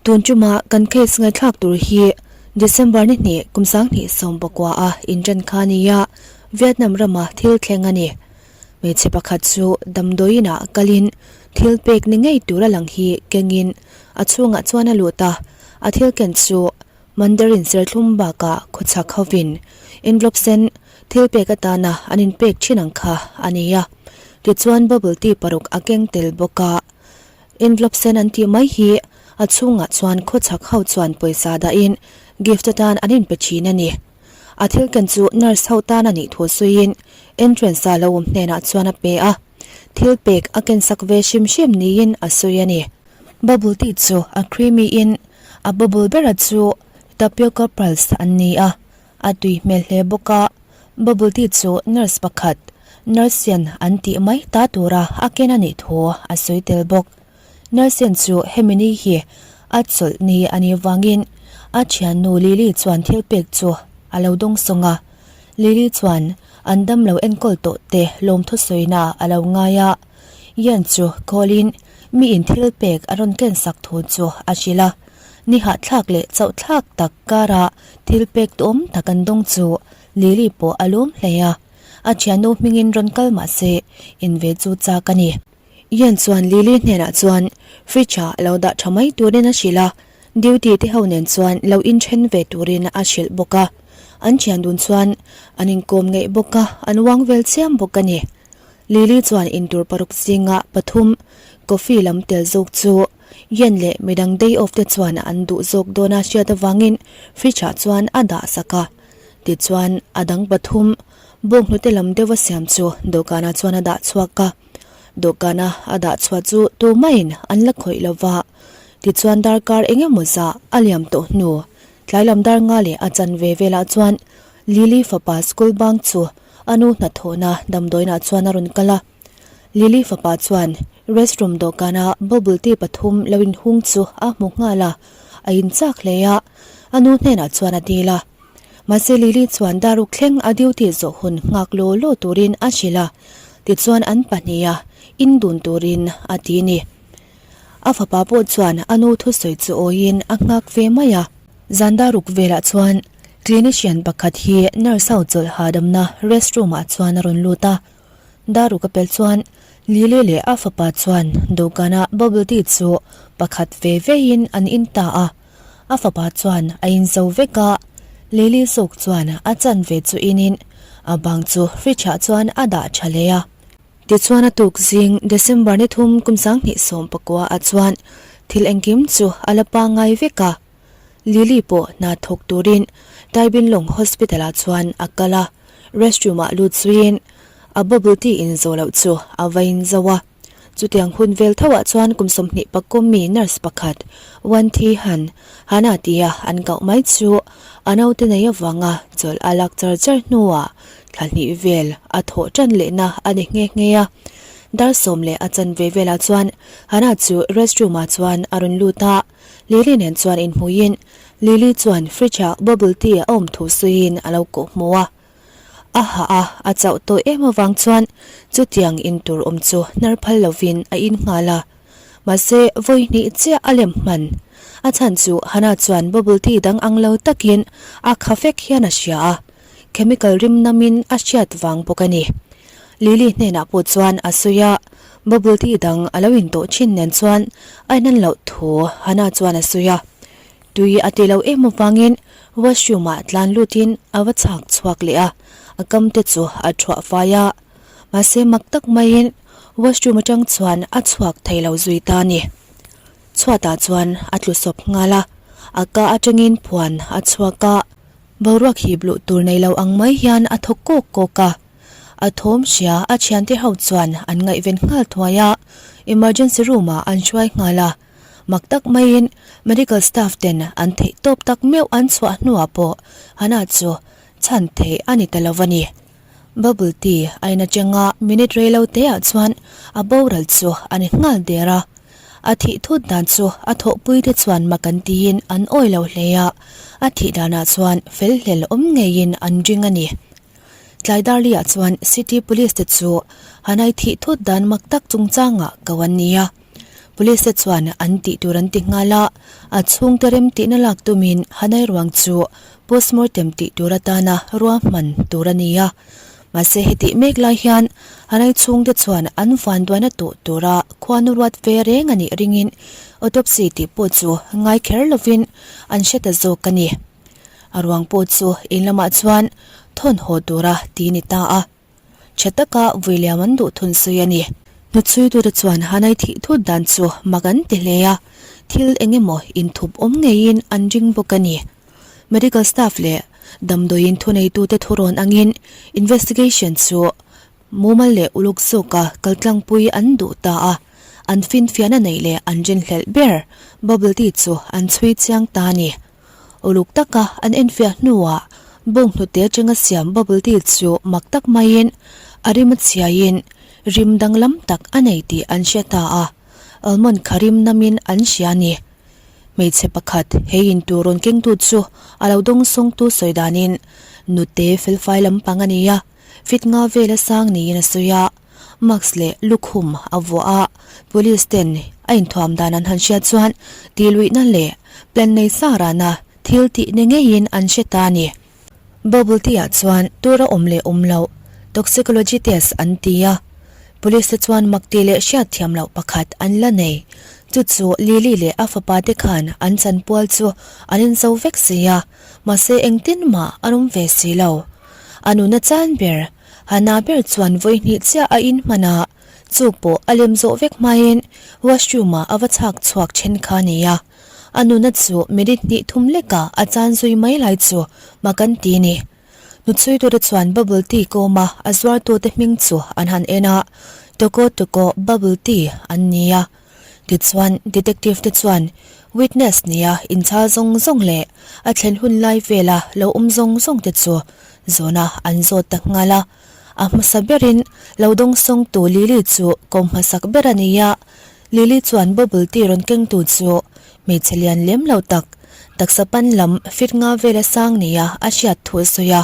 Tun tuma kan case ngaihthlak tur hi December ni hnih kum 2019 a inṭan kha a ni a, Vietnam rama thil thleng a ni. Hmeichhe pakhat chu damdawiin ah kalin thil pek ni ngei tur a lang hi kengin a chhungah chuan a lut a, a thil ken chu Mandarin serthlum bakah khawchhak hovin envelope sen thil pek atana an inpek thin ang kha a ni a. Tichuan bubble tea paruk a keng tel bawk a. Envelope sen an tih mai hi a chhungah chuan khawchhak ho chuan pawisa dahin gift atan an inpe thin a ni. A thil ken chu nurse ho tan a nih thu sawiin entrance a lo awm hnenah chuan a pe a. Thil pek a ken sak ve hrim hrim niin a sawi a ni. Bubble tea chu a creamy in a bubble bera chu tapioca pearls an ni a, a tui hmel hle bawk a. Bubble tea chu nurse pakhat, nurse hian an tih mai ta tura a ken a nih thu a sawi tel bawk. Nurse hian chu hemi ni hi a chawlh ni a nih vangin a thiannu Lily chuan thil pek chu a lo dawng sawng a. Lily chuan an damlo enkawl tawh te lawmthu sawina a lo ngai a. Ian chu call in mi in thil pek a rawn ken sak thu chu a hrilh a. Ni hahthlak leh chauhthlak tak kara thil pek duhawm tak an dawng chu Lily pawh a lawm hle a. A thiannu hmingin rawn kal mah se in ve chu chak a ni. Ian chuan Lily hnenah chuan fridge ah lo dah tha mai turin a hrilh a, duty te ho nen chuan lo inthen ve turin a hrilh bawk a. An thian dun chuan an inkawm ngeih bawk a, an uang vel chiam bawk a ni. Lily chuan intur paruk zinga pathum coffee lam tel zawk chu Ian leh midang day off te chuan an duh zawk dawn a hriat avangin fridge ah chuan a dah sak a. Tichuan a dang pathum bawnghnute lam deuh a siam chu dawhkanah chuan a dah chhuak a. Dawhkana a dah chhuah chu tumaiin an la khawih lo va, tichuan darkar eng emaw zah a liam tawh hnu tlai lam dar nga leh a chanve velah chuan Lily fapa school bang chu a nu hnathawhna damdawiinah chuan a rawn kal a. Lily fapa chuan restroom dawhkana bubble tea pathum lo inhung chu a hmu nghal a, a inchak hle a, a nu hnenah chuan a dil a. Mahse Lily chuan daruk thleng a duty zawh hun nghak law law turin a hrilh a, tichuan an pahniha in dun turin a ti ni. A fapa pawh chuan a nu thusawi chu awiin a nghak ve mai a. Zan daruk velah chuan clinician pakhat hi nurse ho chawlh hahdamna restroom ah chuan a rawn lut a. Daruk a pel chuan Lily leh a fapa chuan dawhkana bubble tea chu pakhat ve vein an in ta a. A fapa chuan a in zo vek a, Lily zawk chuan a chanve chu inin a bang chu fridge ah chuan a dah tha leh a. Tichuan a tuk zing December ni thum kum 2019 ah chuan thil engkim chu a la pangngai vek a. Lily pawh hna thawk turin Taibinlong Hospital ah chuan a kal a, restroom ah lut zuiin a bubble tea in zawh loh chu a va in zo a. Chutiang hun vel thoah chuan kum 20 pakawm mi nurse pakhat Wan Thi Han, Hana tia an kauh mai chu a naute nei avanga chawlh a lak char char hnuah thla hnih vel a thawh tan lehna a ni nghe nghe a. Dar sawm leh a chanve velah chuan Hana chu restroom ah chuan a rawn lut a, Lily nen chuan inhmuiin Lily chuan fridge ah bubble tea a awm thu suiin a lo kawh hmu a. A hah a, a chauh tawh em avang chuan chutiang in tur awm chu hnar phal lovin a in nghal a. Mahse, vawi hnih chiah a lem hman. A chhan chu Hana chuan bubble tea dang ang lo takin a kha vek hian a hria a, chemical rim namin a hriat vang bawk a ni. Lily hnenah pawh chuan a sawi a, bubble tea dang a lo in tawh thin nen chuan a inan loh thu Hana chuan a sawi a. Tui a ti lo em avangin washroom ah tlan lutin a va chhak chhuak leh a, a kam te chu a thuah fai a. Mahse mak tak maiin washroom atang chuan a chhuak thei lo zui ta a ni. Chhuatah chuan a tlu sawp nghal a, a ka atangin phuan a chhuak a, boruak hip luh tur nei lo ang mai hian a thaw kawk kawk a. A thawm hria a thiante ho chuan an ngaihven nghal thuai a, emergency room ah an hruai nghal a. Mak tak maiin medical staff ten an theih tawp tak meuh an chhuah hnuah pawh Hana chu chhan theih a ni ta lo a ni. Bubble tea a in atanga minute rei lo te ah chuan a boral chu a ni nghal der a. A thih thut dan chu a thawhpui te chuan mak an tiin an awi lo hle a, a thih danah chuan fel hlel awm ngeiin an ring a ni. Tlai Darli-ah chuan City Police te chu Hanai thih thut dan mak tak chungchangah ko an ni a. Police te chuan an tih tur an ti nghal a, a chhungte remtihna lak tumin Hanai ruang chu postmortem tih tur atana ruahman tur a ni a. Mahse hetih mek lai hian Hanai chhungte chuan an vanduaina tawh tura khuanu ruat ve reng a nih ringin autopsy tih pawh chu ngai kher lovin an hre ta zawk a ni. A ruang pawh chu in lamah chuan thawn haw tura ti ni ta a. Tha taka vui liam an duh thun sawi a ni. Hnuchhuitute chuan Hanai thih thut dan chu mak an ti hle a, thil eng emaw inthup awm ngeiin an ring bawk a ni. Medical staff leh damdawiin thuneitute thurawn angin investigation chu mumal leh uluk zawka kaltlangpui an duh ta a, an finfiahna neih leh an rinhlelh ber bubble tea chu an chhui chiang ta a ni. Uluk taka an enfiah hnuah bawng hnute atanga siam bubble tea chu mak tak maiin a rim a chhiaiin rim danglam tak a nei tih an hre ta a, almond kha rim namin an hria a ni. Hmeichhe pakhat he intur rawn kengtu chu a lo dawngsawngtu sawi danin nute felfai lampang a ni a, fit nga vela sang niin a sawi a, mask leh lukhum a vuah a, police ten a inthuam dan an han hriat chuan tihluihna leh plan nei sa rana thil tih ni ngeiin an hre ta a ni. Bubble tea ah chuan tur a awm leh awm loh toxicology test an ti a, police te chuan mak tih leh hriat thiam loh pakhat an la nei, chu chu Lily leh a fapa te khan an chanpual chu an inzo vek si a, mahse engtin mah an awm ve si lo. A nuna chan ber Hana ber chuan vawi hnih chiah a in hman a, chu pawh a lem zawh vek hmain washroom ah a va chhak chhuak then kha a ni a. A nuna chu minute hnih thum lekah a chan zui mai lai chu mak an ti ni. Hnuchhuitute chuan bubble tea kawma a zuartute hming chu an han en a, Toko Toko Bubble Tea an ni a. Tichuan detective te chuan witness nia inchhal zawng zawng leh a thlen hun lai vela lo awm zawng zawng te chu zawna an zawt ta nghal a. A hmasa berin lo dawngsawngtu Lily chu kawm hmasak ber a ni a, Lily chuan bubble tea rawn kengtu chu hmeichhe lian lem lo tak, taksa pan lam fit nga vela sang nia a hriat thu a sawi a,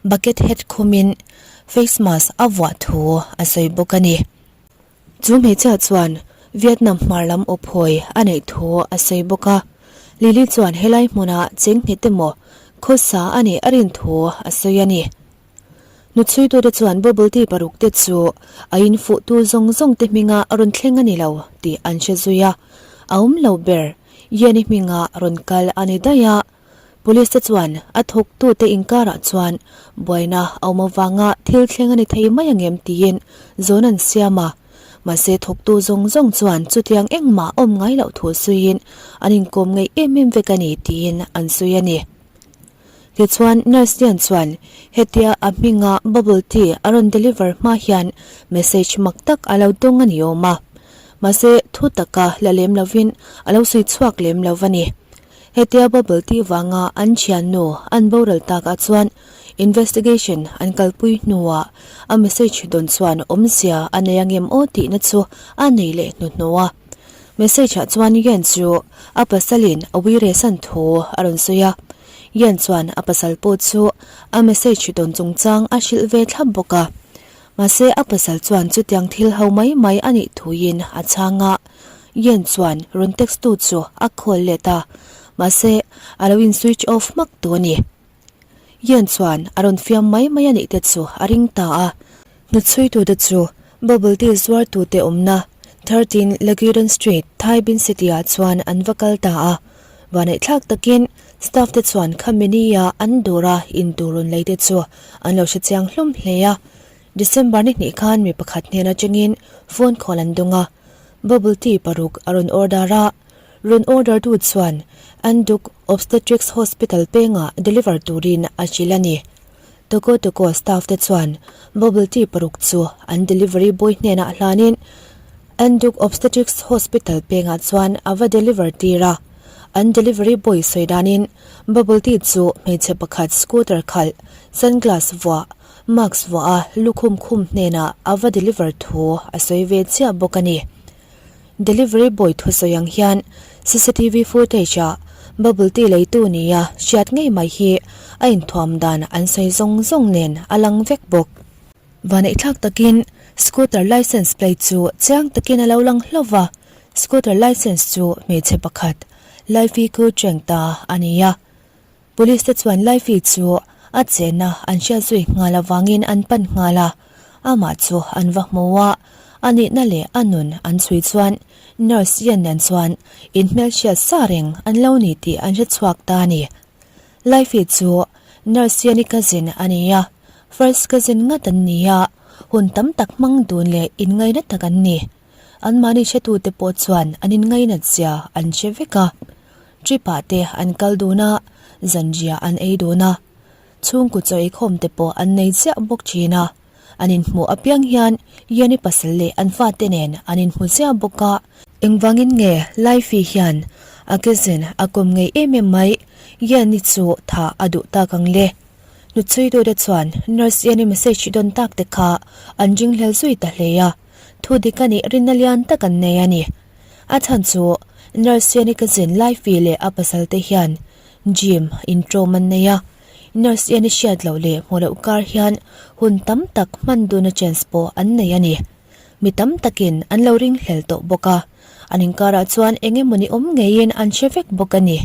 bucket hat khumin face mask a vuah thu a sawi bawk a ni. Chu hmeichhia chuan Vietnam hmar lam awphawi a neih thu a sawi bawk a, Lily chuan helai hmuna cheng nghet emaw khawsa a nih a rin thu a sawi a ni. Hnuchhuitute chuan bubble tea paruk te chu a infuhtu zawng zawng te hminga rawn thleng a ni lo tih an hre zui a, a awm lo ber Yeni hminga rawn kal a ni daih a. Police te chuan a thawktute inkarah chuan buaina a awm avanga thil thleng a ni thei mai angem tiin zawn an siam a, mahse thawktu zawng zawng chuan chutiang engmah awm ngai loh thu suiin an inkawm ngeih em em vek a ni tiin an sawi a ni. Tichuan nurse Lian chuan hetia a hminga bubble tea a rawn deliver hma hian message mak tak a lo dawng a ni awm a, mahse thu taka la lem lovin a lo sawi chhuak lem lo va ni. Hetia bubble tea vanga an thiannu an boral takah chuan investigation an kalpui hnuah a message dawn chuan awmzia a nei angem aw tihna chu a nei leh hnuhnawh a. Message ah chuan Yen chu a pasalin a uire san thu a rawn sawi a, Yen chuan a pasal pawh chu a message dawn chungchang a hrilh ve thlap bawk a. Mahse a pasal chuan chutiang thil ho mai mai a nih thuin a chhang a, Yen chuan rawn text tu chu a call let a, mahse a lo in switch off hmak tu a ni. Yen chuan a rawn fiam mai mai a nih te chu a ring ta a. Hnuchhuitute chu bubble tea zuartute awmna 13 Lagudon Street, Thai Binh City-ah chuan an va kal ta a. Vaneihthlak takin staff te chuan khami nia an dawra intur rawn lei te chu an lo hre chiang hlawm hle a. December ni hnih khan mi pakhat hnen atangin phone call an dawng a, bubble tea paruk a rawn order a. Rawn order tu chuan Anduk Obstetrics Hospital pengah deliver turin a hrilh a ni. Toko Toko staff te chuan bubble tea paruk chu an delivery boy hnenah hlanin Anduk Obstetrics Hospital pengah chuan a va deliver tir a. An delivery boy sawi danin bubble tea chu hmeichhe pakhat scooter khalh, sunglass vuah, mask vuah a lukhum khum hnenah a va deliver thu a sawi ve chiah bawk a ni. Delivery boy thusawi ang hian cctv footage ah bubble tea leitu nia hriat ngei mai hi a inthuam dan an sawi zawng zawng nen a lang vek bawk. Vaneihthlak takin scooter license plate chu chiang takin a lo lang hlauh va. Scooter licence chu hmeichhe pakhat Laifi Ku Cheng ta a ni a. Police te chuan Laifi chu a chenna an hriat zui nghal avangin an pan nghal a, amah chu an va hmu a, a nihna leh a nun an chhui chuan Nurse Yen nen chuan inhmelhriat sa reng an lo ni tih an hre chhuak ta a ni. Laifi chu Nurse Yen-i cousin a ni a, first cousin ngat an ni a, hun tam tak hmang dun leh inngaina tak an ni. Anmahni hretute pawh chuan an inngainat zia an hre vek a. Trip-ah te an kal dun a, zanriah an ei dun a. Chhungkaw chaw eikhawm te pawh an nei ziah bawk thin a. An inhmuh apiang hian Yeni pasal leh an fate nen an inhmu ziah bawk a. Engvangin nge Laifi hian a cousin a kawm ngei em em mai Yeni chu thah a duh tak ang le? Hnuchhuitute chuan Nurse Yeni message dawn tak te kha an ringhlel zui ta hle a. Thu dik a nih rinna lian tak an nei a ni. A chhan chu Nurse Yeni cousin Laifi leh a pasal te hian gym intawm an nei a. Nurse hian i hriat loh leh hmuh loh kar hian hun tam tak hman duna chance pawh an nei a ni. Mi tam takin an lo ringhlel tawh bawk a, an inkarah chuan eng emawni awm ngeiin an hre vek bawk a ni.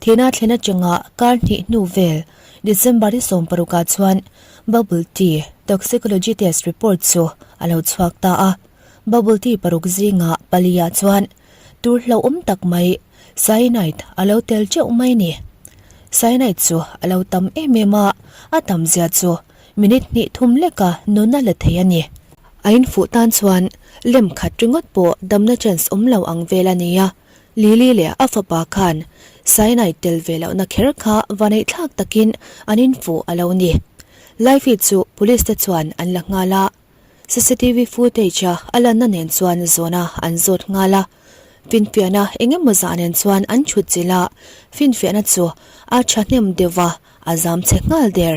Thihna thlen atanga kar hnih hnu vel December ni sawmparukah chuan Bubble tea toxicology test report chu a lo chhuak ta a, bubble tea paruk zingah paliah chuan Tur hlauhawm tak mai cyanide a lo tel teuh mai ni. Cyanide chu a lo tam em em a, a tam zia chu minute hnih thum leka nuna la thei a ni. A infuh tan chuan lem khat ringawt pawh damna chance awm lo ang vel a ni a, Lily leh a fapa khan cyanide tel ve lohna kher kha vaneihthlak takin an infuh a lo ni. Laifi chu police te chuan an la nghal a. Cctv footage a a lanna nen chuan zawna an zawt nghal a, finfiahna eng emaw zah nen chuan an chhut chilh a, finfiahna chu a thahnem deuh va, a zam chhe nghal der.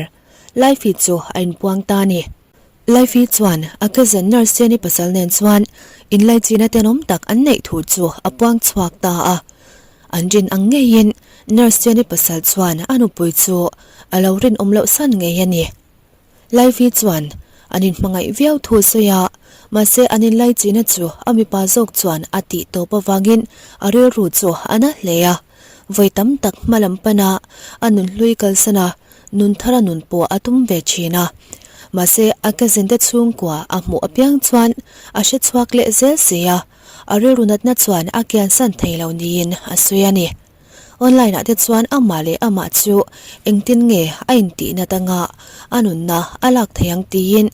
Laifi chu a inpuang ta a ni. Laifi chuan a cousin nurse Jenny pasal nen chuan inlaichina tenawm tak an neih thu chu a puang chhuak ta a. An rin ang ngeiin nurse Jenny pasal chuan a nupui chu a lo rinawm loh san ngei a ni. Laivi chuan an inhmangaih viau thu sawi a, mahse an inlaichina chu a mipa zawk chuan a tih tawp avangin a rilru chu a na hle a. Vawi tam tak hma lam pana a nunhlui kalsan a, nun thar a nun pawh a tum ve thin a. Mahse a cousin te chhungkua a hmuh apiang chuan a hre chhuak leh zel si a, a rilru natna chuan a kiansan thei lo niin a sawi a ni. Online ah te chuan amah leh amah chu engtin nge a intihna tanga a nunna a lak thei ang tiin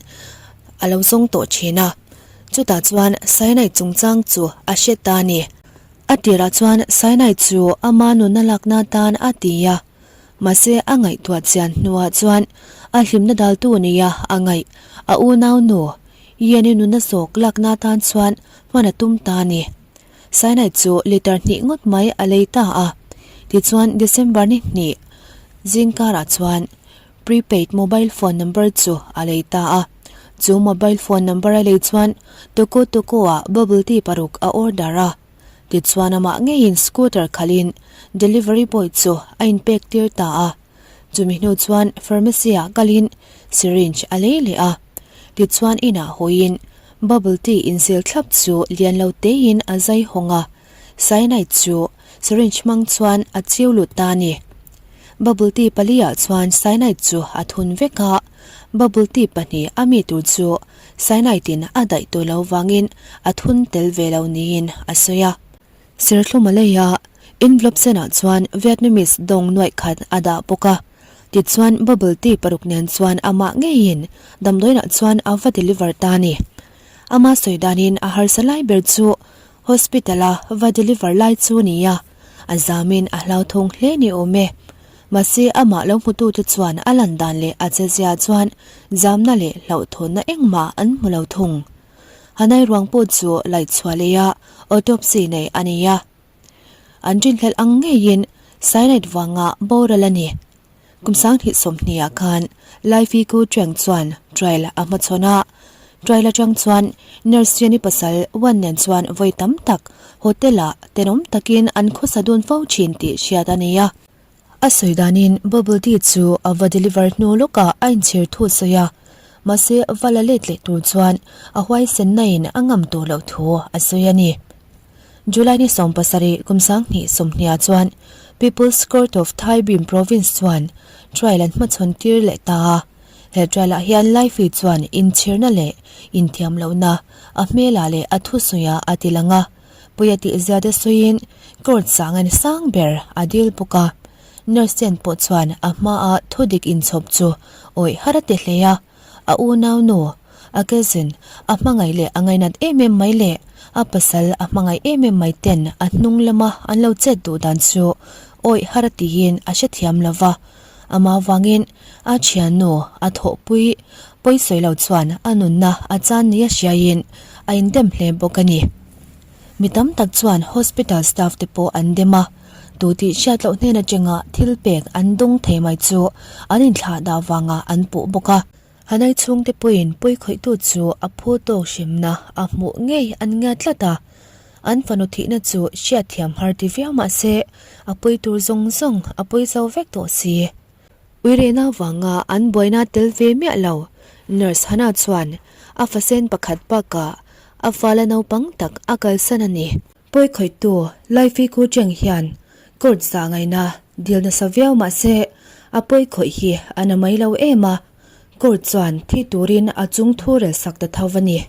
a lo zawng tawh thin a. Chutah chuan cyanide chungchang chu a hre ta a ni. A tirah chuan cyanide chu ama nunna lakna atan a ti a, mahse a ngaihtuah chian hnuah chuan a hlimna daltu nia a ngaih a unau nu Yeni nunna zawk lakna atan chuan hman a tum ta a ni. Cyanide chu litre hnih ngawt mai a lei ta a, tichuan December ni hnih zingkarah chuan prepaid mobile phone number chu a lei ta a. Chu mobile phone number a lei chuan Toko Toko ah bubble tea paruk a order a, tichuan amah ngeiin scooter khalhin delivery boy chu a inpek tir ta a. Chumi hnu chuan pharmacy ah kalin syringe a lei leh a, tichuan inah hawiin Bubble tea inzil thlap chu lian lo tein a zai hawng a, cyanide chu syringe hmang chuan a chiu lut ta a ni. Bubble tea paliah chuan cyanide chu a thun vek a, bubble tea pahnih a mi tur chu cyanide in a daih tawh lo vangin a thun tel ve lo niin a sawi a. Serthlum a lei a, envelope senah chuan Vietnamese dawng nuaih khat a dah bawk a. Tichuan bubble tea paruk nen chuan amah ngeiin damdawiinah chuan a va deliver ta a ni. Ama sawi danin a harsa lai ber chu hospital a va deliver lai chu ni a, a zamin a hlauthawng hle ni awm e. Mahse amah lo hmutute chuan a lan dan leh a chezia chuan zamna leh hlauhthawnna engmah an hmu lo thung. Hanai ruang pawh chu laihchhuah leia autopsy nei a ni a. An rinhlelh ang ngeiin cyanide vanga boral a ni. Kum 2020 ah khan Lai Fi Ku Cheng chuan trial a hmachhawn a. Trial atang chuan nurse Jenny pasal Wan nen chuan vawi tam tak hotel ah tenawm takin an khawsa dun fo thin tih hriat a ni a. A sawi danin bubble tea chu a va deliver hnu lawkah a inchhir thu sawi a, mahse va la let leh tur chuan a huaisenna in a ngam tawh loh thu a sawi a ni. July ni 17 kum 20 sawmhnih ah chuan People's Court of Thai Binh Province chuan trial an hmachhawn tir leh ta a. He trial ah hian Lai Phi chuan inchhirna leh inthiam lohna a hmelah leh a thusawiah a ti lang a, puia tih ziate sawiin court sangan sang ber a dil bawk a. Nurse ten pawh chuan a hmaa thudik inchhawp chu awih har a ti hle a. A unau nu, a cousin, a hmangaih leh a ngainat em em mai leh a pasal a hmangaih em em mai ten a hnung lama an lo chet duh dan chu awih har a tiin a hrethiam lo va. Amah vangin a thiannu a thawhpui pawisawi lo chuan a nunna a chan nia hriaiin a indem hle bawk a ni. Mi tam tak chuan hospital staff te pawh an dem a, tu tih hriat loh hnen atanga thil pek an dawng thei mai chu an inthlah dah vangah an puh bawk a. Hanai chhungte pawhin pawikhawihtu chu a phu tawk hremna a hmuh ngei an ngia tlat a, an fanu thihna chu hriatthiam har ti viau mah se a pawi tur zawng zawng a pawi zo vek tawh si. Uirehna vanga an buaina tel ve miah lo Nurse Hana chuan a fasen pakhat bakah a fala naupang tak a kalsan a ni. Pawikhawihtu Laifi Ku Cheng hian court zah ngaihna dil nasa viau mah se a pawikhawih hi a na mai lo em a, court chuan thi turin a chung thu rel sak ta tho a ni.